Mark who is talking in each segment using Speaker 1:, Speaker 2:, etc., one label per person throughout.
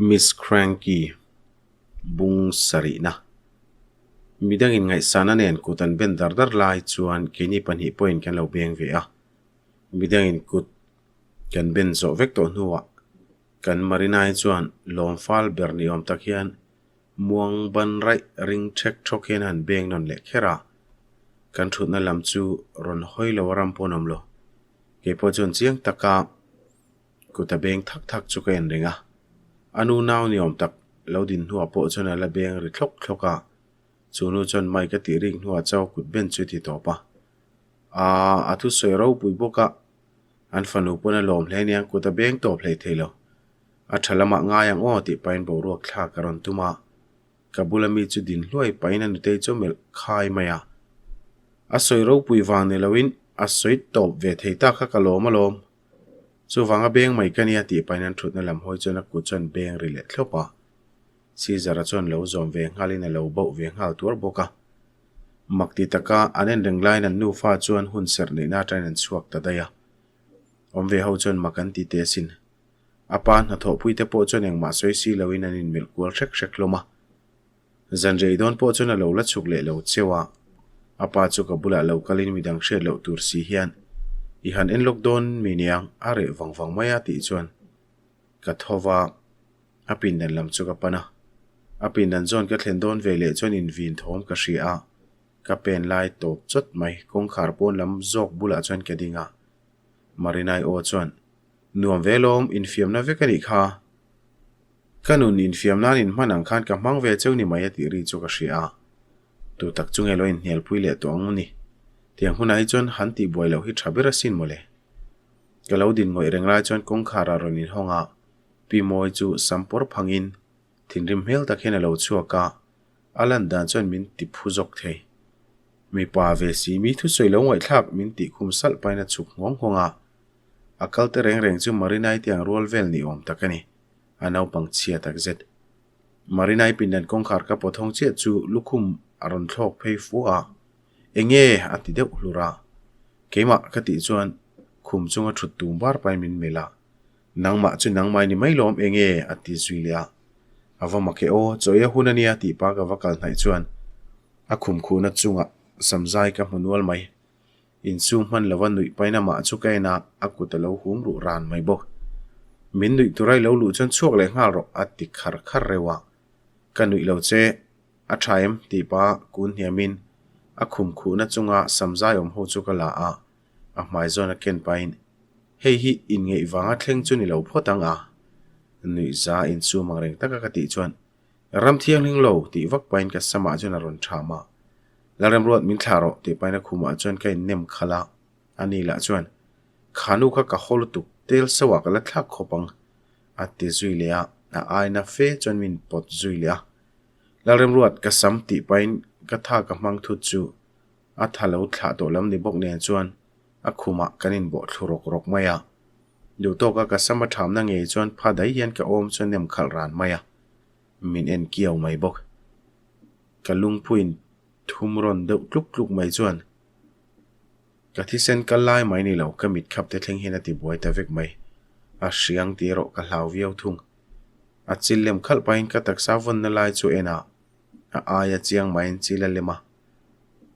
Speaker 1: Miss Cranky bung sarihna. Midangin ngaihsana nen kut an ben dar dar lai chuan keini pahnih pawhin kan lo beng ve a. Midangin kut kan ben zawh vek tawh hnuah kan Marina-i chuan lawm fal ber ni awm tak hian muang ban raih ring ṭhek ṭhawk hian a han beng nawn leh kher a. Kan ṭhutna lam chu rawn hawi lo a ram pawh an awm lo. Keipawh chuan chiang taka Kut a beng thak thak chu ka en reng a, a nu nau ni awm tak lo din hnuah pawh chuan a la beng ri thlawk thlawk a, chu nu chuan mic a tih rik hnuah chau kut ben chu ti tawp a. Aaa, a thusawi ropui bawk a, an fanu pawn a lawm hle nia kut a beng tawp hlei thei lo. A tha lamah ngai ang aw tih pahin boruak thlak a rawn tum a. Ka bula mi chu din hluai pahin a nutei chu melh khai mai a. A sawi ropui vang ni loin a sawi tawp ve thei ta kha ka lawm alawm. Chuvanga beng mai ka nia tih pahin an thutna lam hawi chuan a kut chuan beng ri leh thlawp a. Caesar-a chuan lo zawm ve nghalin a lo bauh ve nghal tuar bawk a. Mak ti taka an en reng laiin an nufa chuan hun serh neihna atangin an chhuak ta daih a. Awm ve ho chuan mak an ti teh asin. A pa hnathawhpui te pawh chuan engmah sawi si loin an inmelh kual hrek hrek hlawm a. Zan rei dawn pawh chuan a lo la chhuk leh lo cheu a, a pa chu ka bulah lo kalin midang hriat loh tur si hian i han en lawk dawn mi niang a reh vang vang mai a tih chuan ka tho va, a pindan lam chu ka pan a. A pindan zawn ka thlen dawn ve leh chuan invin thawm ka hria a, ka pen lai tawp chawt mai kawngkhar pawn lam zawk bulah chuan ka ding a, Marinai aw chuan Nuam ve lawm, infiamna vek a nih kha. Ka nun infiam nan inhman ang khan ka hmang ve cheu ni mai a tih ri chu ka hria a. Tu tak chu nge lo inhnialpui leh tawh ang ni? Tiang hunah hi chuan han tih buai loh hi tha ber asin mawle. Ka lo din ngawih reng lai chuan kawngkhar ah rawn inhawng a, Pi Mawi chu sam pawr phangin thinrim hmel tak hian a lo chhuak a, a lan dan chuan min ti phu zawk thei. Mipa ve si mi thusawi lo ngaihthlak min tih khum salh pahin a chhuk nghawng nghawng a, a kal te reng reng chu Marinai te ang rual vel ni awm tak a ni. A naupang chhia tak zet. Marinai pindan kawngkhar ka pawt hawng chiah chu lukhum a rawn thlawk phei fuh a, Enge? a ti deuh hlur a. Keimah ka tih chuan khum chunga thut tum var pahin min melh a, Nangmah chu nangmah i ni mai lawm enge? a ti zui leh a. A va mak e aw, chaw ei a hun a nia tih pa ka va kal hnaih chuan a khum khuhna chungah samzai ka hmu nual mai. Insum hman lova nuih pain amah chu ka en a, a kut a lo hum ruh ran mai bawk. Min nuih tura i lo luh chuan chhuak leh nghal rawh a ti khar khar reuh a. Ka nuih lo che, a tha em? tih pa kun hniamin a khum khuhna chunga samzai awm ho chu ka la a, a hmai zawn a ken pahin, Hei hi inngeih vanga thleng chu ni lo phawt ang a? Nuih za insum ang reng taka ka tih chuan, Ram thianghlim lo tih vak pahin ka samah chuan a rawn ṭham a. Lalremruat min thlah rawh tih pahin a khumah chuan ka innem khalh a, ani lah chuan, Kha nu kha ka haw lutuk, tel sauh ah ka la thlak khawp ang a ti zui leh a, a aina fe chuan min pawt zui leh a. Lalremruat ka sam tih pahin ka tha ka hmang thut chu a tha lo thlah tawh lam ni bawk nen chuan a khumah kan inbawh thlu rawk rawk mai a. Duh tawka ka sam a thamna ngei chuan pha daih hian ka awm chuan nem khalh ran mai a, min en kiau mai bawk. Ka lungphuin thum rawn deuh tluk tluk mai chuan ka thisen kal lai mai ni lo ka mit khap te thleng hian a ti buai ta vek mai. A hriang tih erawh ka hlau viau thung. A chil lem khalh pahin ka taksa vawnna lai chu en a, a aia chiang maiin chil a lem a.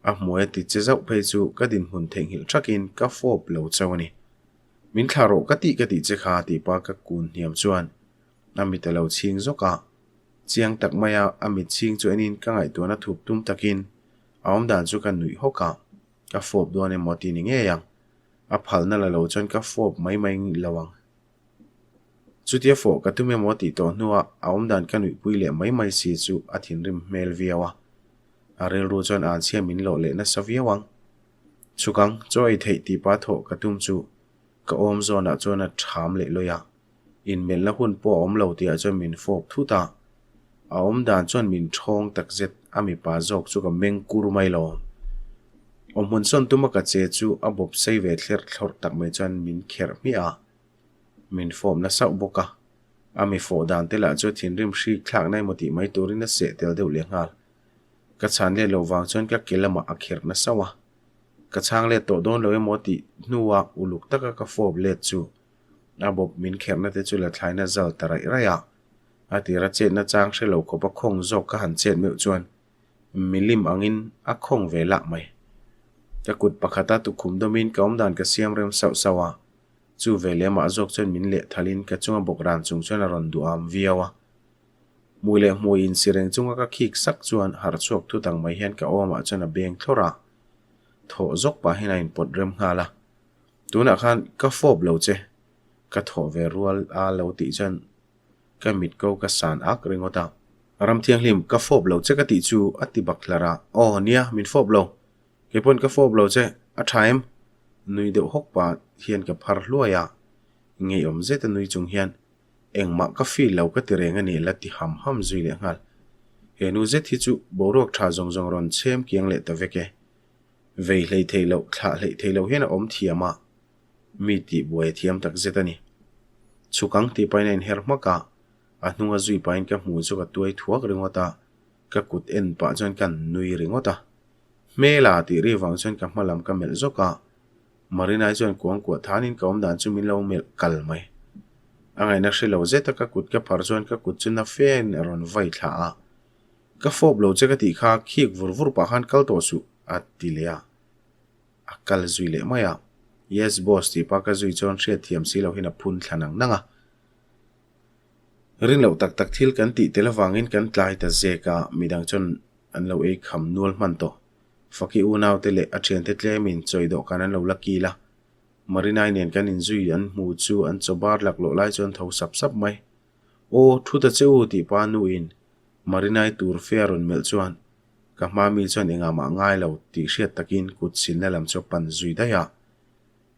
Speaker 1: A hmuai a ti che zauh phei chu ka dinhmun theihnghilh thakin ka fawp lo chauh a ni. Min thlah rawh ka tih ka tih che kha tih pa ka kun hniam chuan a mit a lo chhing zawk a. Chiang tak maia a mit chhing chu enin ka ngaihtuahna thup tum takin a awmdan chu ka nuih hawk a, ka fawp dawn emaw ti ni ngei ang. A phalna la lo chuan ka fawp mai mai lo ang. Chutia fawh ka tum emaw tih tawh hnuah a awmdan ka nuihpui leh mai mai si chu a thinrim hmel viau a. A rilru chuan anchhia min lawh leh nasa viau ang. Chhuk ang, chaw ei theih tih pa thawh ka tum chu ka awm zawnah chuan a ṭham leh lawih a, inmelhna hun pawh a awm lo tihah chuan min fawp thut a, a awm dan chuan min ṭhawng tak zet a mipa zawk chu ka meng kur mai lo. Awmhmun sawn tuma ka che chu a bawp sei ve thler thlawrh tak mai chuan min kherh hmiah a, min fawp na sauh bawk a, a mi fawh dan te lah chu thinrim hrik thlakna emaw tih mai turin a seh tel deuh leh nghal. Ka chhan let loh vang chuan ka ke lamah a kherh na sauh a. Ka chhang let tawh dawn lo emaw tih hnuah uluk taka ka fawp let chu a bawp min kherhna te chu la thlaina zal ta raih raih a. A tira chetna chang hre lo khawpa khawng zawk ka han chet meuh chuan milim angin a khawng ve lah mai. Ka kut pakhata tukhum dawmin ka awmdan ka siam rem sauh sauh a, chu ve leh amah zawk chuan min lehthalin ka chunga bawk ran chung chuan a rawn duham viau a. Hmui leh hmui insi reng chunga ka khik sak chuan harh chhuak thut ang mai hian ka awmah chuan a beng thlawrh a, thawh zawk pah hian a inpawt rem nghal a. Tunah khan ka fawp lo che, ka thawh ve rual a lo tih chuan ka mit ko ka san ak ringawt a. Ramthianghlim, ka fawp lo che ka tih chu a ti bak hlar a, Aw nia, min fawp lo. Kei pawn ka fawp lo che, a tha em? Nui deuh hawk pah hian ka phar hluai a, ngeiawm zeta nui chung hian Engmah ka feel lo ka ti reng a ni la ti ham ham zui leh nghal. He nu zet hi chu boruak tha zawng zawng rawn chhem kiang leh ta vek e. Vei hlei thei loh, thlah hleih thei loh hian a awm thiam a, mi tih buai a thiam tak zet a ni. Chhuk ang tih pahin a inher hmak a, a hnunga zui pahin ka hmuh chu ka tuai thuak ringawt a, ka kut en pah chuan ka nui ringawt a. Hmela tih ri vang chuan ka hma lam ka melh zawk a, Marinai chuan kuang kuah thanin ka awm dan chu min lo melh kal mai. A ngaihna hre lo zeta ka kut ka phar chuan ka kut chu na fein a rawn vai thla a. Ka fawp lo che ka tih kha khik vur vur pah khan kal tawh suh a ti leh a. A kal zui leh mai a. Yes boss tih pa ka zui chuan hriat thiam si lo hian a phun thla nang nang a. Rin loh tak tak thil kan tih tel avangin kan tlai ta zek a, midang chuan an lo ei kham nual hman tawh. Faki unaute leh a thiante tlemin chawi dawhkan an lo la kil a, Marinai nen kan inzui an hmu chu an chaw bar laklawh lai chuan tho sap sap mai. Aw, thu ta che u tih pa nuin Marinai tur fe a rawn melh chuan ka hma mi chuan engah mah ngai lo tih hriat takin kut silna lam chu a pan zui daih a.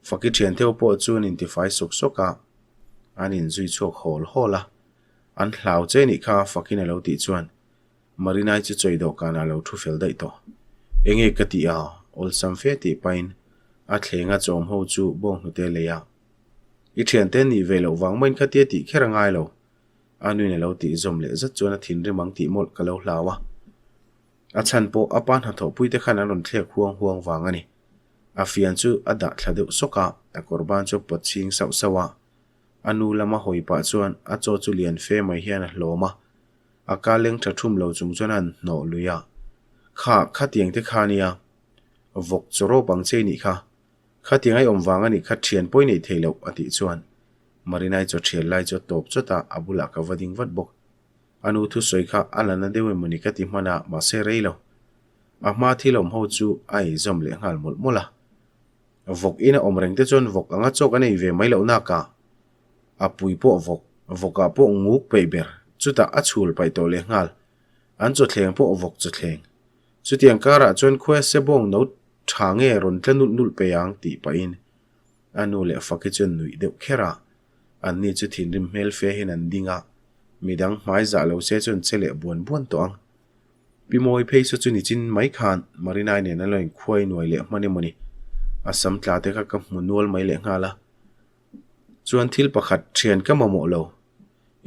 Speaker 1: Faki thiantheu pawh chu an intifai sawk sawk a, an inzui chhuak hawl hawl a. An hlau che nih kha Fakin a lo tih chuan Marinai chu chawi dawhkanah a lo thu fel daih tawh. Enge ka tih a, awlsam fe tih pahin a thlenga chawm ho chu bawnghnute a lei a. I thiante nih ve loh vang maiin khatia tih kher a ngai lo. A nuin a lo tih zawm leh zat chuan a thinrim ang tih mawlh ka lo hlau a. A chhan pawh a pa hnathawhpui te khan an rawn thlek huang huang vang a ni. A fian chu a dah thla deuh sawk a, a kawr ban chu a pawt chhing sauh sauh a. A nu lama hawi pah chuan a chaw chu lian fe mai hian a hlawm a. A ka leng tha thum lo chung chuan a han hnawh lui a, Kha, khatiang te kha nia, vawk chaw rawp ang che i nih kha. Khatiang a i awm vang a nih kha thian pawi neih theih loh a tih chuan Marinai chaw thial lai chu a tawp chawt a, a bulah ka va ding vat bawk. A nu thusawi kha a la na deuh emawni ka ti hman a, mahse rei lo. A hma thil awm ho chu a eizawm leh nghal mawlh mawlh a. Vawk in a awm reng te chuan vawk anga chawk a nei ve mai loh nak a, a pui pawh vawk, vawkah pawh nguk peih ber, chutah a chhul paih tawh leh nghal, an chawthleng pawh vawk chawthleng. Chutiang karah chuan khuaia sebawng no tha nge rawn tla nulh nulh peih ang tih pahin a nu leh Faki chuan nuih deuh kher a, anni chu thinrim hmel fe hian an ding a, midang hmai zah lo se chuan che leh buan buan tawh ang. Pi Mawi phei saw chu nichin mai khan Marinai nen an lo inkhuai nuai leh hman emaw ni, a sam tla te kha ka hmu nual mai leh nghal a. Chuan thil pakhat thian ka mamawh lo,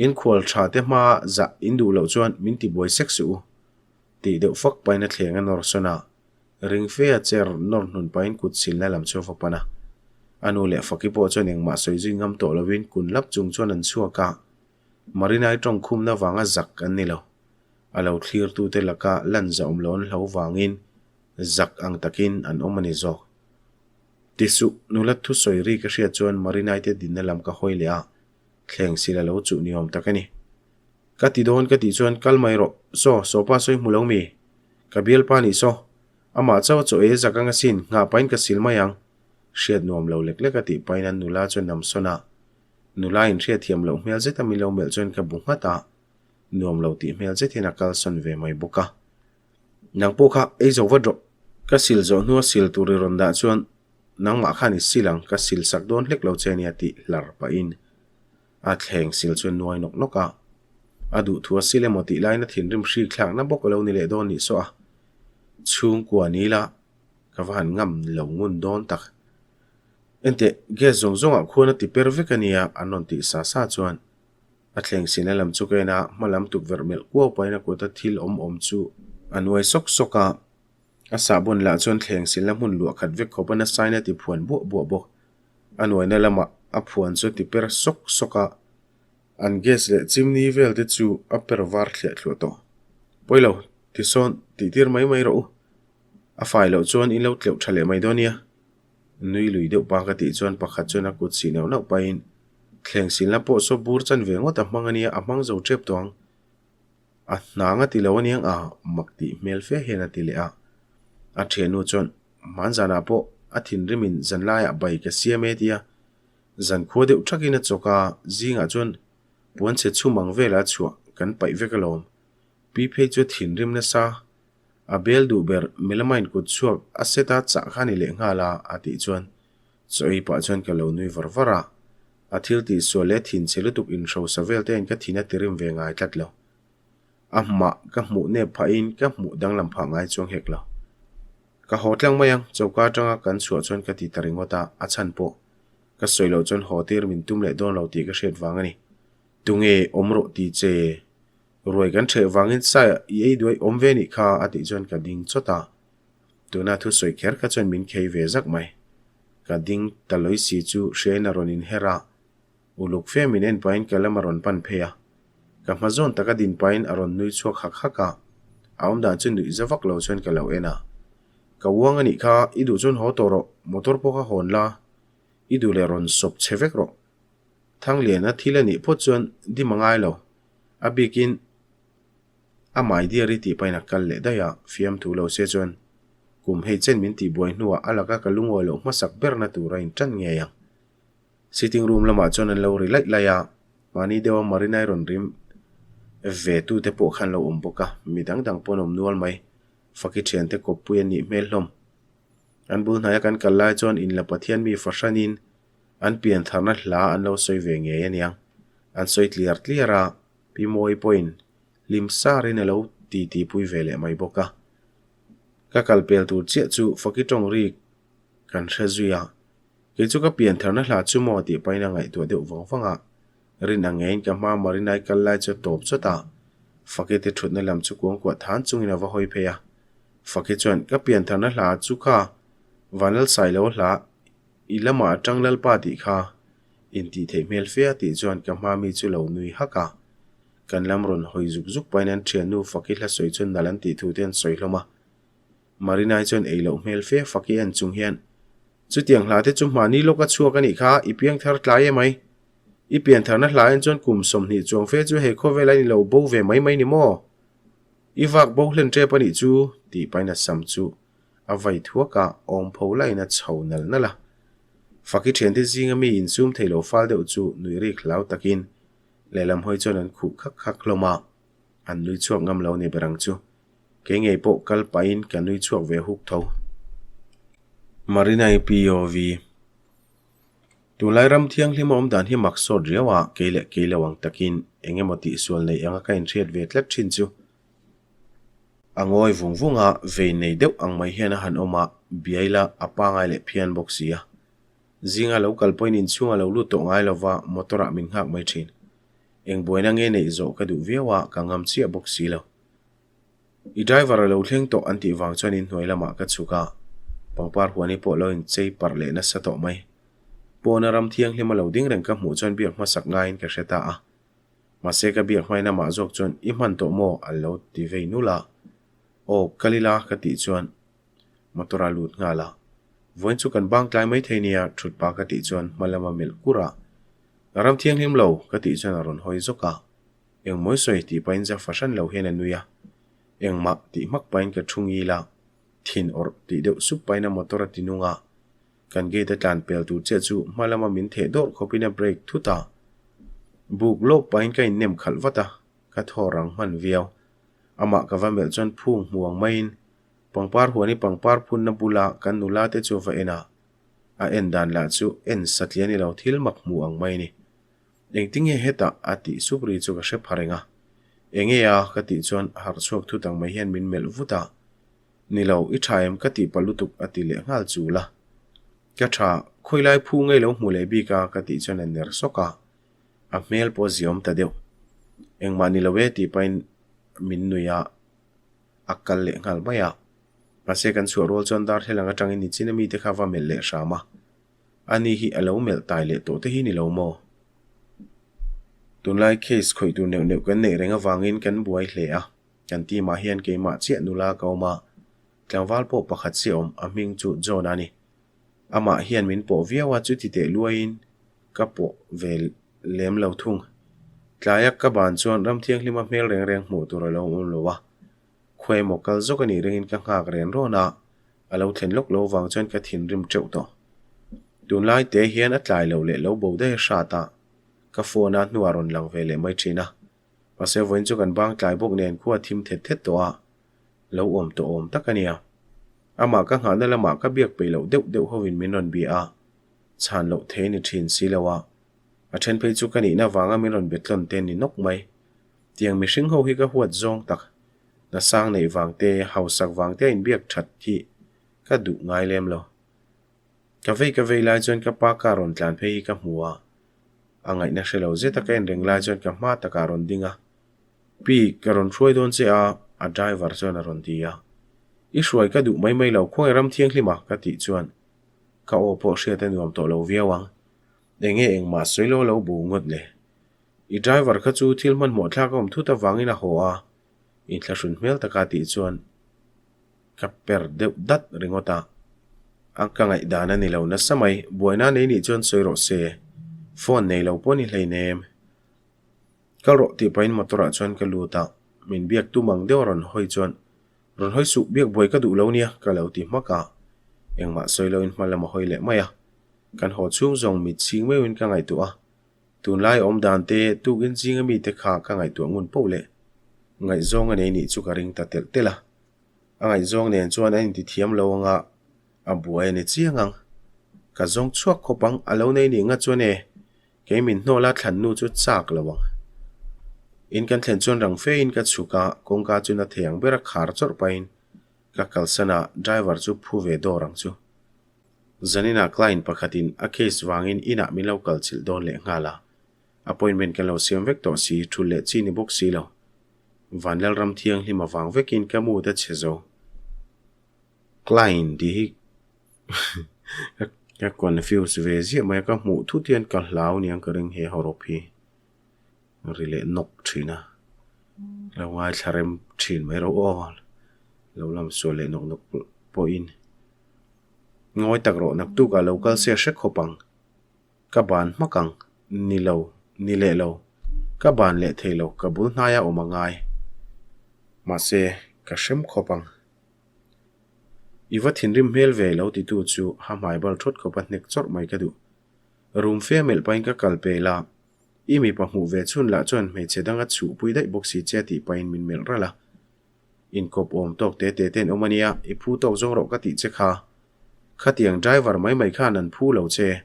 Speaker 1: inkhual tha te hma zah in duh loh chuan min ti buai sek suh u, tih deuh fak pahin a thleng a nawr sawn a, ring fe a chair nawr hnun pahin kut silna lam chu a va pan a. A nu leh Faki pawh chuan engmah sawi zui ngam tawh lovin kun lap chung chuan an chhuak a, Marinai tawngkhumna vanga zak an ni lo. A lo thlirtute laka lan zahawm lo an hlo vangin zak ang takin an awm a ni zawk. Ti suh, nula thusawi ri ka hriat chuan Marinai te dinna lam ka hawi leh a, thleng sil a lo chuh ni awm tak a ni. Ka ti dawn ka tih chuan kal mai rawh, saw, sawpa sawi hmu lo mi? Ka bialpa nih saw, amah chauh a chaw ei zak ang asin, nghah pahin ka sil mai ang. Hriat nuam lo lek lek a tih pahin an nula chuan nam sawn a, nula in hriat thiam loh hmel zeta min lo melh chuan ka bu nghat a, nuam lo tih hmel zet hian a kalsawn ve mai bawk a. Nang pawh kha ei zo vat rawh. Ka sil zawh hnua sil tur i rawn dah chuan nangmah khan i sil ang, ka sil sak dawn hlek lo che ania tih hlar pahin a thleng sil chu a nuai nawk nawk a. A duhthu a sil emaw tih laiin a thinrim hrik thlakna bawk a lo ni leh dawn nih saw a. Chhungkua ni la ka va han ngam lo ngun dawn tak. Enteh, gas zawng zawngah khuan a ti per vek ania an rawn tih sa sa chuan A thleng sina lam chu ka en a, hma lam tukverh melh kuau pahin a kuta thil awm awm chu a nuai sawk sawk a. A sahbawn lah chuan thleng silna hmun luah khat vek khawp a nasain a ti phuan buah buah bawk. A nuaina lamah a phuan chu a ti per sawk sawk a. An gas leh chimney vel te chu a per var thliah thluah tawh. Pawi lo, tisawn tih tir mai mai rawh u. A fai loh chuan in lo tleuh tha leh mai dawn nia. Nui lui deuh pa ka tih chuan pakhat chuan a kut sih neuh neuh pahin thleng silna pawh saw bur chan ve ngawt a hmang a nia, a hmang zo tep tawh ang. A hnang a ti lo aniang a, mak tih hmel fe hian a ti leh a. A thiannu chuan, Hmanzanah pawh a thinrimin zanlaiah bai ka siam e tia zankhua deuh thakin a chawk a, zingah chuan puanchhe chhum ang velah a chhuah kan paih vek alawm. Pi phei chu a thinrim nasa. A bel duh ber Melamine kut chhuak a set a chah kha ni leh nghal a, a tih chuan chaw ei pah chuan ka lo nui var var a. A thil tih sual leh thinchhe lutuk inhrosa vel te hian ka thin a tirim ve ngai tlat lo. A hmah ka hmuh nep phahin ka hmuh danglam phah ngai chuang hek lo. Ka haw tlang mai ang, choka atanga kan chhuah chuan ka ti ta ringawt a, a chhan pawh ka sawi loh chuan haw tir min tum leh dawn lo tih ka hriat vang a ni. Tunge awm rawh ti che? Ruai kan ṭheh vangin Saia i ei duai awm ve nih kha a tih chuan ka ding chawt a. Tuna thusawi kher kha chuan min khei ve zak mai. Ka ding ta lawi si chu hriain a rawn inher a. Uluk fe min en pahin ka lam a rawn pan phei a. Ka hma zawn taka din pahin a rawn nui chhuak hak hak a. A awmdan chu nuih za vak lo chuan ka lo en a. Ka uang a nih kha, i duh chuan haw tawh rawh, motor pawh kha hawn la, i duh leh rawn sawp che vek rawh. Thangliana thil a nih phawt chuan dim a ngai lo. A bikin a mai diar i tih pahin a kal leh daih a, fiamthu lo se chuan kum hei chen min tihbuai hnuah a laka ka lungawi loh hmasak berna tur a intan ngei ang. Sitting room lamah chuan an lo ri laih laih a, mahni deuha Marinai rawn rim ve tute pawh khan lo awm bawk a, mi dang dang pawh an awm nual mai. Faki thiante kawppui an nih hmel hlawm. An bul hnaia kan kal lai chuan inla Pathian mi fahranin An piantharna hla an lo sawi ve ngei aniang. An sawi tliar tliar a, Pi Mawi pawhin hlim sarin a lo titi pui ve leh mai bawk a. Ka kal pel tur chiah chu Faki tawng ri kan hre zui a, kei chu ka piantharna hla chu maw tih pahin a ngaihtuah deuh vang vang a. Rin ang ngeiin ka hma Marinai kal lai chu a tawp chawt a, Faki te thutna lam chu kuangkuah than chungin a va hawi phei a. Faki chuan, Ka piantharna hla chu kha Vanlalsailo hla I lamah atang Lalpa tih kha intih theih hmel fe a tih chuan ka hma mi chu lo nui hak a. Kan lam rawn hawi zuk zuk pahin an thiannu Faki hla sawi chuan nalh an tih thu te an sawi hlawm a. Marinai chuan ei loh hmel fe Faki en chung hian, Chutiang hla te chu hmahni lawk a chhuak a nih kha, i piangthar tlai em ai? I piantharna hla en chuan kum 20 chuang fe chu he khawvel a ni lo bo ve mai mai ni maw? I vak bo hlen tep a nih chu, tih pahin a sam chu A vai thuak a, awm pho laiin a chho nal nal a. Faki thiante zinga mi insum thei lo fal deuh chu nui rik hlau takin lehlam hawi chuan an khuh khak khak hlawm a, an nui chhuak ngam lo ni ber ang chu. Kei ngei pawh kal pahin ka nui chhuak ve huk tho. Marinai POV Tunlai ram thianghlim a awm dan hi mak sawt riau a, kei leh kei lo ang takin eng emaw tihsual nei anga ka inhriat ve tlat thin chu. A ngawi vung vung a, vei nei deuh ang mai hian a han awm a, biai la a pangai leh phian bawk si a. Zinga lo kal pawhin inchhung a lo lut tawh ngai lova, motor ah min nghak mai thin. Eng buaina nge neih zawh ka duh viau a, ka ngam chiah bawk si lo. I driver a lo thleng tawh an tih vang chuan inhnuai lamah ka chhuk a, pangpar huani pawh lo inchei parh leh nasa tawh mai. Pawna ram thianghlim a lo ding reng ka hmuh chuan biak hmasak ngaiin ka hre ta a. Mahse ka biak hmain amah zawk chuan i hman tawh maw a lo ti vei nul a. Aw kal ila ka tih chuan motor a lut nghal a. Vawiin chu kan bang tlai mai thei nia thut pa ka tih chuan hma lama melh kur a. Ka ram thianghlim lo ka tih chuan a rawn hawi zawk a. Engmawi sawi tih pahin za fahran lo hian a nui a. Engmah tih hmak pahin ka thu ngil a. Thin awrh tih deuh sup pahin a motor a ti nung a. Kan gate a tlan pel tur chiah chu hma lama min theh dawrh khawpin a brake thut a. Buk lawk pahin ka innem khalh vat a, ka thaw rang hman viau. Amah ka va melh chuan phung hmu ang maiin pangpar huan i pangpar phunna bula kan nula te chu a va en a. A en dan lah chu en satliah ni lo thil mak hmu ang mai a ni. Engtinge hetah a tih sup ri chu ka hre pha reng a. Enge a? ka tih chuan harh chhuak thut ang mai hian min melh vut a. Ni lo, i tha em ka tih palh lutuk a ti leh nghal chul a. Ka tha, khawi lai phu ngei lo hmu leh bik a ka tih chuan a ner sawk a. A hmel pawh a ziawm ta deuh. Engmah ni lo e tih pahin min nui a, a kal leh nghal mai a. Mahse kan chhuah rual chuan darthlalang atangin nichin a mite kha va melh leh hram a. Ani hi a lo melh tai leh tawh te hi ni lo maw? Tunlai case khawih tur neuh neuh kan neih reng avangin kan buai hle a, kan team ah hian keimah chiah nula ka awm a, tlangval pawh pakhat chiah awm, a hming chu John a ni. Amah hian min pawh viau a, chuti teh luaiin ka pawh ve lem lo thung. Tlaia ka ban chuan ram thianghlima hmel reng reng hmuh tur a lo awm lo a, khaw emaw kal zawk a nih ringin ka nghak ren rawn a, a lo thlen lawk lo vang chuan ka thinrim teuh tawh. Tunlai te hian a tlai lo leh lo bo daih a hrat a, ka phone a hnuah rawn lang ve leh mai thin a. Mahse vawiin chu kan bang tlai bawk nen khua thim thet thet tawh a, lo awm tawh awm tak a nia. Amah ka nghahna lamah ka biak peih loh deuh deuh hovin min rawn bia a, chhan loh thei ni thin si lo a. A then phei chu ka nihna vanga min rawn be tlawn te ni nawk mai. Tiang mihring ho hi ka huat zawng tak. Nasang neih vang te, hausak vang te a inbiak that hi ka duh ngai lem lo. Ka vei ka vei lai chuan ka pa car rawn tlan phei hi ka hmu a, a ngaihna hre lo zet a ka en reng lai chuan ka hma takah a rawn ding a, Pi, ka rawn hruai dawn che a, a driver chuan a rawn ti a. I hruai ka duh mai mai lo, khawnge ram thianghlim a? ka tih chuan ka aw pawh hriat a nuam tawh lo viau ang. Enge engmah sawi lo lo bu ngawt le. I driver kha chu thil hmanhmawh thlak a awm thut avangin a haw a, inthlahrun hmel taka tih chuan ka per deuh dat ringawt a. A ka ngaihdan a ni lo nasa mai, buaina nei nih chuan sawi rawh se, phone nei lo pawh ni hleinem. Kal rawh tih pahin motor ah chuan ka lut a, min biak tum ang deuh a rawn hawi chuan, Rawn hawi suh, biak buai ka duh lo nia ka lo ti hmak a, engmah sawi loin hma lam a hawi leh mai a. Kan haw chhung zawng mit chhing meuhin ka ngaihtuah a, Tunlai awm dan te tukin zinga mite kha ka ngaihtuah ngun poh leh ngaihzawng a nei nih chu ka ring ta telh telh a. A ngaihzawng nen chuan a intithiam lo anga a buai a ni chiang ang. Ka zawng chhuak khawp ang, a lo nei nih nga chuan e, kei min hnawla thlan nu chu chak lo ang. In kan thlen chuan rang fe in ka chhuk a, kawngka chu na thei ang ber a khar chawrh pahin ka kalsan a, driver chu phu ve dawr ang chu. Zaninah client pakhatin a case vangin inah min lo kal chilh dawn leh nghal a, appointment kan lo siam vek tawh si, thul leh chi ni bawk si lo. Vanlalram thianghlim avang vekin ka mood a chhe zo. Client tih hi ka confuse ve ziah mai a, ka hmuh thut hian ka hlau niang ka ring he hawrawp hi. Ri leh nawk thin a, lo ngaithla rem thin mai rawh aw, lo lam sual leh nawk nawk pawhin. Ngawi tak rawh naktukah lo kal se a hre khawp ang. Ka ban hmak ang. Ni lo, ni leh lo. Ka ban leh thei lo, ka bul hnaia awm a ngai. Mahse, ka hrem khawp ang. I va thinrim hmel ve lo titu chu ha hmai bal thawt khawp a hnek chawrh mai ka duh. Room fe melh pahin ka kal pel a, i mipa hmuh ve chhun lah chuan hmeichhe danga chhuhpui daih bawk si che tih pahin min melh ralh a. Inkawp awm tawk te te ten awm a nia, i phu tawk zawng rawh ka tih che kha. Khatiang driver mai mai khan an phu lo che.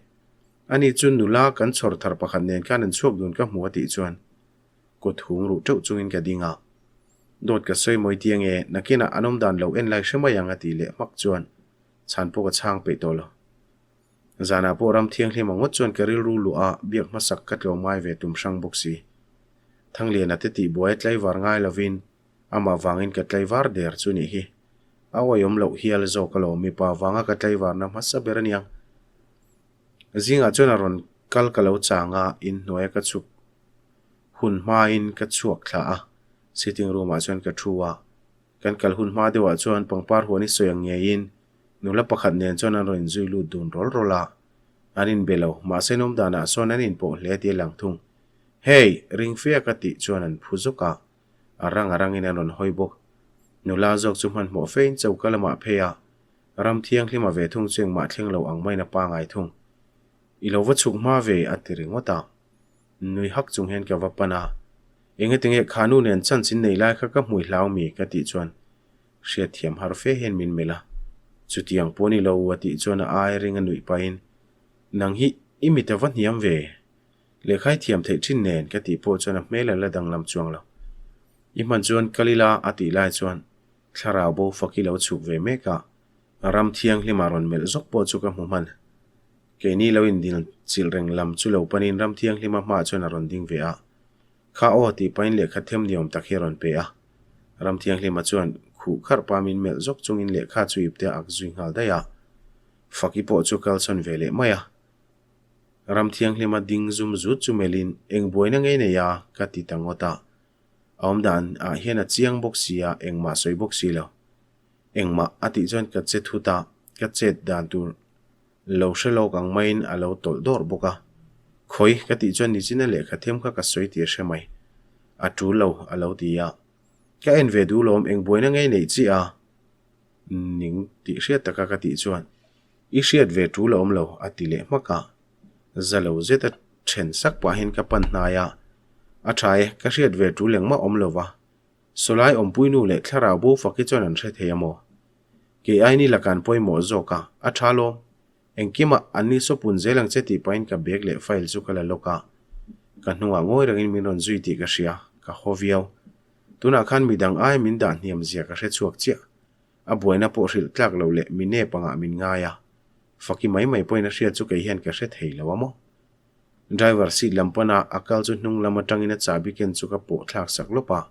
Speaker 1: Ani chu nula kan chhawr thar pakhat nen khan an chhuak dun ka hmu a tih chuan kut hung ruh teuh chungin ka ding a. Dawt ka sawi mawi ti ange, nakinah an awm dan lo en lai hre mai ang a tih leh hmak chuan chhan pawh ka chhang peih tawh lo. Zanah pawh ram thianghlim ang ngawt chuan ka rilru luah a, biak hmasak ka tlawm ngai ve tum hrang bawk si. Thangliana te tihbuai a tlaivar ngai lovin Amah vangin ka tlaivar der chu nih hi. A awihawm loh hial zawk alawm mipa vanga ka tlaivarna hmasa ber aniang. Zingah chuan a rawn kal ka lo chang a, inhnuaia ka chhuk hun hmain ka chhuak thla a, sitting room ah chuan ka thu a. Kan kal hun hma deuhah chuan pangpar huan i sawi ang ngeiin nula pakhat nen chuan an rawn inzui lut dun rawl rawl a. An inbe lo, mahse nawm danah sawn an inpawh hle tih a lang thung. Hey! Ring fea ka tih chuan an phu zawk a. A rang a rangin an rawn hawi bawk. Nula zawk chu hmanhmawh fein choka lamah phei a, ram thianghlim a ve thung chu engmah thleng lo ang maiin a pangai thung. I lo va chhuk hma ve, a ti ringawt a. Nui hak chung hian ka va pan a. Engati nge kha nu nen chance in nei lai kha ka hmui hlau mi? ka tih chuan hriatthiam har fe hian min melh a. Chutiang pawh ni lo, a tih chuan a ai ring a nuih pahin, Nang hi i mit a va hniam ve? Lehkha i thiam theih thin nen ka tih pawh chuan a hmel a la danglam chuang lo. I hman chuan kal ila a tih lai chuan thlarau bo fak i lo chhuk ve mek a, ram thianghlim ah rawn melh zawk pawh chu ka hmu hman. Keini lo indil chilh reng lam chu lo panin ram thianghlima hmaah chuan a rawn ding ve a. Kha aw tih pahin lehkha them ni awm tak hi a rawn pe a. Ram thianghlima chuan khuh kharh pa min melh zawk chungin lehkha chu ipte a ak zui nghal daih a. Faki pawh chu kalsawn ve leh mai a. Ram thianghlima ding zum zut chu melhin eng buaina ngei nei a ka ti ta ngawt a. A awmdan ah hian a chiang bawk si a, engmah sawi bawk si lo. Engmah a tih chuan ka che thut a, ka chet dan tur lo hre lawk ang maiin a lo tawlh dawrh bawk a. Khawi ka tih chuan nichina lehkha them kha ka sawi tih a hre mai. A tul lo a lo ti a. Ka en ve duh lawm eng buaina ngei neih chiah a ning tih hriat taka ka tih chuan i hriat ve tul a awm lo a ti leh hmak a. Za lo zet a then sak pahin ka pan hnai a, A tha e, ka hriat ve tul engmah awm lo va. Sawlai awmpui nu leh thlarau bo fak hi chuan an hre thei a maw? Kei aini lakan pawimawh zawk a, a tha lawm. Engkimah an ni sawpun zel ang che tih pahin ka bag leh file chu ka la lawk a. Ka hnungah ngawi rengin min rawn zui tih ka hria, ka haw viau. Tunah khan midang ai min dah hniam zia ka hre chhuak chiah. A buaina pawh hrilh tlak loh leh mi nep angah min ngai a. Faki mai mai pawhin a hriat chu kei hian ka hre thei lo a maw? Driver seat lam pana a kal chu hnung lam atangin a chahbi ken chu ka pawh thlak sak lawp a.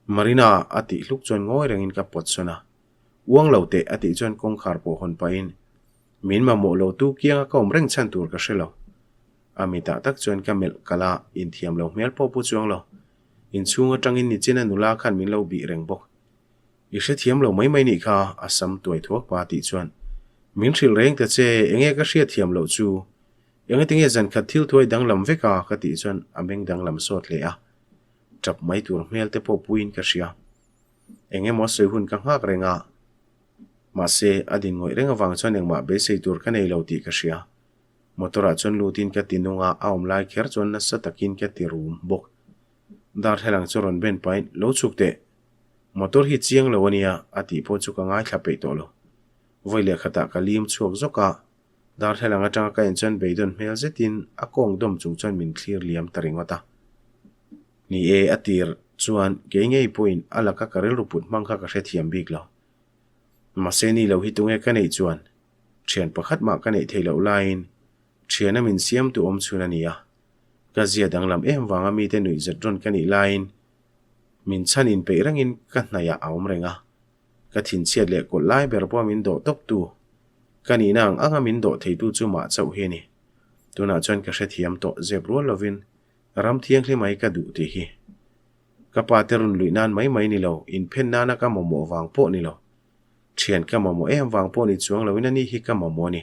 Speaker 1: Marina a tih hluk chuan ngawi rengin ka pawt sawn a. Uang lo teh a tih chuan kawngkhar pawh hawn pahin min mamawh lo tu kianga ka awm reng chhan tur ka hre lo. A mitah tak chuan ka melh kalh a, inthiam lo hmel pawh pu chuang lo. Inchhung atangin nichina nula khan min lo bih reng bawk. I hrethiam lo mai mai nih kha, a sam tuai thuak pa tih chuan min hrilh reng ta che, enge ka hriatthiam loh chu? Enge tinge zan khat thil thuai danglam vek a? ka tih chuan a meng danglam sawt hle a, tap mai tur hmel te pawh puiin ka hria. Eng emaw sawi hun ka nghak reng a, mahse a din ngawih reng avang chuan engmah beisei tur ka nei lo tih ka hria. Motor ah chuan lutin ka ti nung a, a awm lai kher chuan nasa takin ka ti rum bawk. Darthlalang chu rawn ben pahin, Lo chhuk teh! Motor hi chiang lo a nia, a tih pawh chu ka ngaithla peih tawh lo. Vawi leh khatah ka lim chhuak zawk a, darthlalang atanga ka en chuan beidawn hmel zetin a kawng dawm chung chuan min thlir liam ta ringawt a. Ni e, a tir chuan kei ngei pawhin a laka ka rilru put hmang kha ka hrethiam bik lo. Mahse ni lo hi tunge ka neih chuan thian pakhat mah ka neih theih loh laiin thiana min siamtu awm chhun a ni a. Ka zia danglam em vanga mite nuih zet rawn ka nih laiin min chhan inpeih rengin ka hnaihah a awm reng a. Ka thinchhiat leh kawlh lai ber pawh min dawh tawp tu. Ka nihna ang anga min dawh theitu chu mah chauh hi a ni. Tunah chuan ka hrethiam tawh zep rual lovin ram thianghlim ai ka duh tih hi. Ka pa te rawn luih nan mai mai ni lo, inphen nana ka mamawh vang pawh ni lo. Thian ka mamawh em vang pawh ni chuang loin ani hi ka mamawh a ni.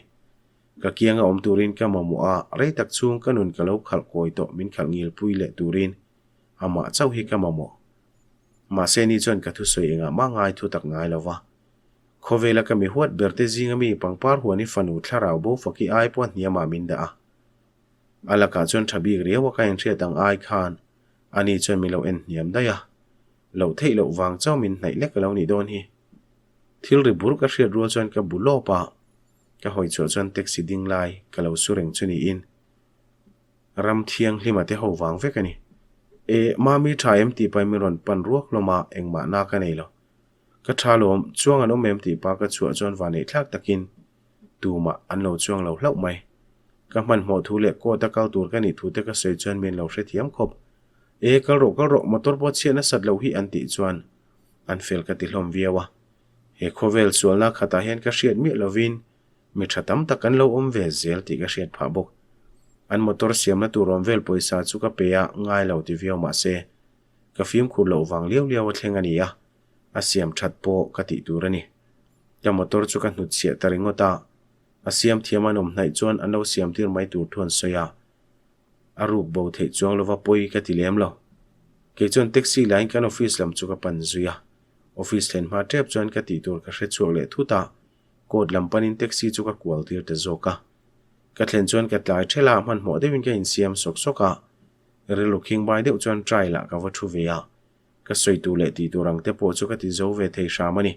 Speaker 1: Ka kianga awm turin ka mamawh a, rei tak chhung ka nun ka lo khalh kawi tawh min khalh ngilpui leh turin amah chauh hi ka mamawh. Mahse ni chuan ka thusawi engah mah ngai thu tak ngai lo va. Khawvela ka mi huat ber te zinga mi pangpar huan i fanu thlarau bo faki ai pawh hniamah min dah a. A lakah chuan tha bik riau a ka inhriat ang ai khan ani chuan min lo en hniam daih a. Loh theih loh vang chauh min hnaih lek a lo nih dawn hi. Thil ri bur ka hriat rual chuan ka bu lawp a, ka hawi chhuah chuan taxi ding lai ka lo su reng chu niin ram thianghlima te ho vang vek a ni. E, Mami tha em tih pahin min rawn pan ruak hlawm a, engmah na ka nei lo. Ka tha lawm, chuang an awm em tih pa ka chhuah chuan vanneih thlak takin tumah an lo chuang lo hlauh mai. Ka hmanhmawh thu leh court a kal tur ka nih thu te ka sawi chuan min lo hrethiam khawp. E, kal rawh kal rawh, motor pawh chhiat nasat loh hi an tih chuan an fel ka ti hlawm viau a. He khawvel sualna khatah hian ka hriat miah lovin mi tha tam tak an lo awm ve zel tih ka hriat phah bawk. An motor siamna tur awm vel pawisa chu ka pe a, ngai lo ti viau mah se, ka fimkhur loh vang liau liau a thleng a ni a, a siam that pawh ka tih tur a ni. Ka motor chu ka hnutchhiah ta ringawt a, a siam thiam an awm hnaih chuan an lo siam tir mai tur thu an sawi a, a ruk bo theih chuang lova pawi ka ti lem lo. Kei chuan taxi laiin kan office lam chu ka pan zui a, office thlen hma tep chuan ka tih tur ka hre chhuak leh thut a, Court lam panin taxi chu ka kual tir ta zawk a. Ka thlen chuan ka tlai ṭhelh a, hmanhmawh deuhin ka insiam sawk sawk a. Rilru khingbai deuh chuan trial ah ka va ṭhu ve a. Ka sawi tur leh tih tur ang te pawh chu ka ti zo ve thei hram a ni.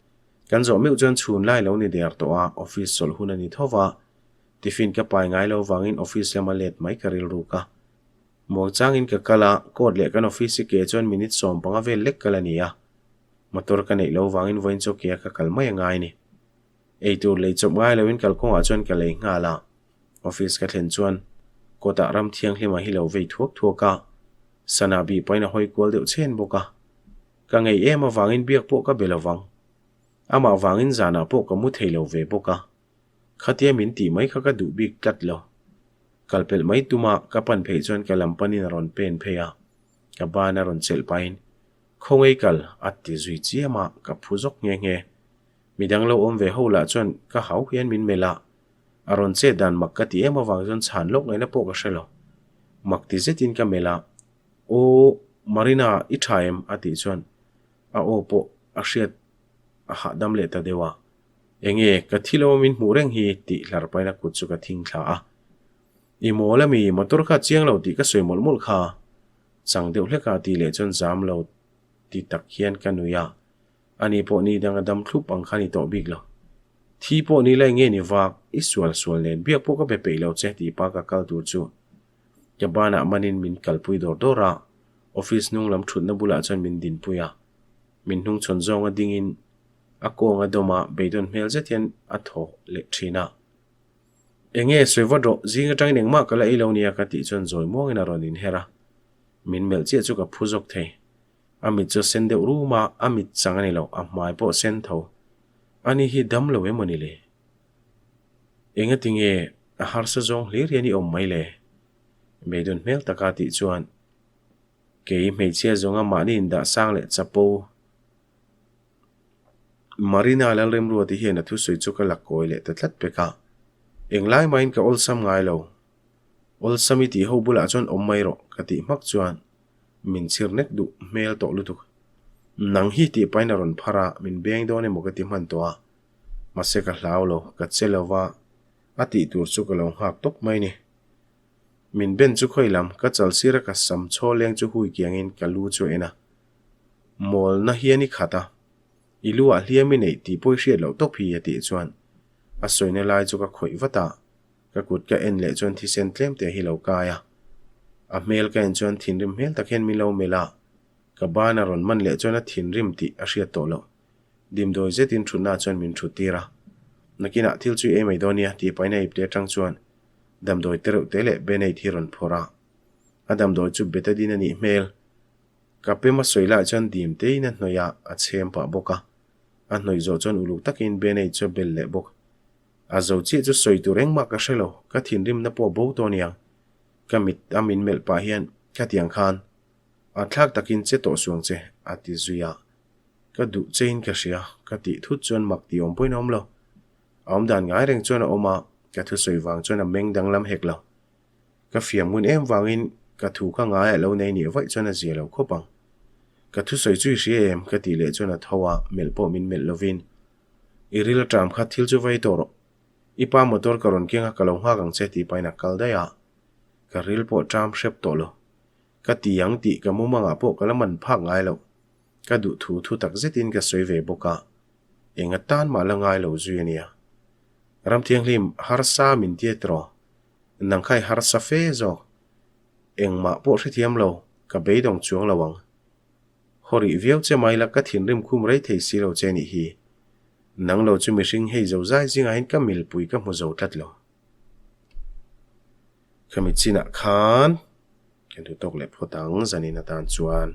Speaker 1: Kan zawh meuh chuan chhun lai lo ni der tawh a, office chawlh hun a ni tho va. Tiffin ka pai ngai lo vangin office lama let mai ka rilruk a. Muangchangin ka kal a, court leh kan office i ke chuan minute 15 vel lek kal a ni a. Motor ka neih lo vangin vawiin chu ke a ka kal mai a ngai ni. Eitur lei chawp ngai loin kalkawngah chuan ka lei nghal a. Office ka thlen chuan kawtah ram thianghlima hi lo vei thuak thuak a, sana bih pahin a hawi kual deuh chhen bawk a. Ka ngei em avangin biak pawh ka be lo vang. Amah vangin zanah pawh ka mu thei lo ve bawk a. Khatia min tih mai kha ka duh bik tlat lo. Kal pelh mai tuma ka pan phei chuan ka lam panin a rawn pen phei a, ka ban a rawn chelh pahin, Khawngei kal, a ti zui chiam a, ka phu zawk nghe nghe. Midang lo awm ve ho lah chuan ka hau hian min melh a, a rawn chet dan mak ka ti em avang chuan chhan lawk ngaihna pawh ka hre lo. Mak ti zetin ka melh a, Aw, Marina, i tha em? a tih chuan a aw pawh a hriat a hahdam leh ta deuh a. Enge, ka thi lo a min hmuh reng hi tih hlar paina kut chu ka thing thla a. I mawl ami, motor kha chiang lo tih ka sawi mawlh mawlh kha. Chang deuh hlek a tih leh chuan zam lo ti tak hian ka nui a. Ani pawh ni dang a dam thlup ang kha ni tawh bik lo. Thi pawh ni lai nge ni vak, i sual sual nen biak pawh ka be peih lo che tih pa ka kal tur chu ka banah manin min kalpui dawr dawr a, office hnung lam thutna bulah chuan min dinpui a. Min hnungchhawn zawnga dingin a kawng a dawm a, beidawn hmel zet hian a thaw leh thin a. Enge sawi vat rawh, zing atangin engmah ka la ei lo nia ka tih chuan zawi muangin a rawn inher a. Min melh chiah chu ka phu zawk thei. A mit chu a sen deuh rum a, a mit chang a ni lo, a hmai pawh a sen tho. Ani hi dam lo em aw ni le? Engati nge a harsa zawng hlir hian i awm mai le? Beidawn hmel taka tih chuan kei hmeichhia zawnga mahni indah sang leh chapo Marina Lalremruati hian a thusawi chu ka la kawi leh ta tlat pek a. Englai mahin ka awlsam ngai lo. Awlsam i tih ho bulah chuan awm mai rawh ka tih hmak chuan min chhir nek duh hmel tawh lutuk. Nang hi tih pahin a rawn phar a, min beng dawn emaw ka ti hman tawh a. Mahse ka hlau lo, ka che lo va, a tih tur chu ka lo nghak tawp mai ni. Min ben chu khawi lam, ka chal sir a ka sam chhaw leng chu hui kiangin ka lu chu a en a. Mawlna hian i khat a, i lu ah hliam i neih tih pawh i hriat loh tawp hi a tih chuan a sawina lai chu ka khawih vat a, ka kut ka en leh chuan thisen tlem te hi lo kai a. A hmel ka en chuan thinrim hmel tak hian min lo melh a, ka ban a rawn man leh chuan a thinrim tih a hriat tawh loh. Dimdawi zetin thutna chuan min thut tir a, Nakinah thil chu i ei mai dawn nia tih pahin a ipte atang chuan damdawi te reuh te leh Band-Aid hi rawn phawrh a. A damdawi chu Betadine a nih hmel. Ka pem a sawi lai chuan dim tein a hnawih a, a chhem pah bawk a. A hnawih zawh chuan uluk takin Band-Aid chu a bel leh bawk. A zo chiah chu sawi tur engmah ka hre lo, ka thinrimna pawh a bo tawh aniang. Ka mit a min melh pah hian ka tiang khan a thlak takin che tawh suang che a ti zui a. Ka duh chein ka hria, ka tih thut chuan mak tih awm pawhin a awm lo. A awm dan ngai reng chuan a awm a, ka thusawi vang chuan a meng danglam hek lo. Ka fiam ngun em vangin ka thu kha ngaiah lo nei nih vaih chuan a zia lo khawp ang. Ka thusawi chu i hria em? ka tih leh chuan a tho a, melh pawh min melh lovin, I ril a ṭam kha thil chu vai tawh rawh. I pa motor ka rawn keng a, ka lo nghak ang che tih pahin a kal daih a. Ka ril pawh ṭam hrep tawh lo. Ka ti ang tih ka mumangah pawh ka la man phak ngai loh. Ka duh thu thu tak zetin ka sawi ve bawk a, eng atan mah la ngai lo zui a nia. Ramthianghlim harsa min tia tiraw? Nang kha i harsa fe zawk. Engmah pawh hrethiam lo, ka beidawng chuang lo ang. Haw rih viau che mai la ka thinrim khum rei thei si lo che nih hi. Nang lo chu mihring hei zo zai zingah hian ka milpui ka hmu zo tlat lo. Khami chinah khan kan duh tawk leh phawt ang zanin atan chuan.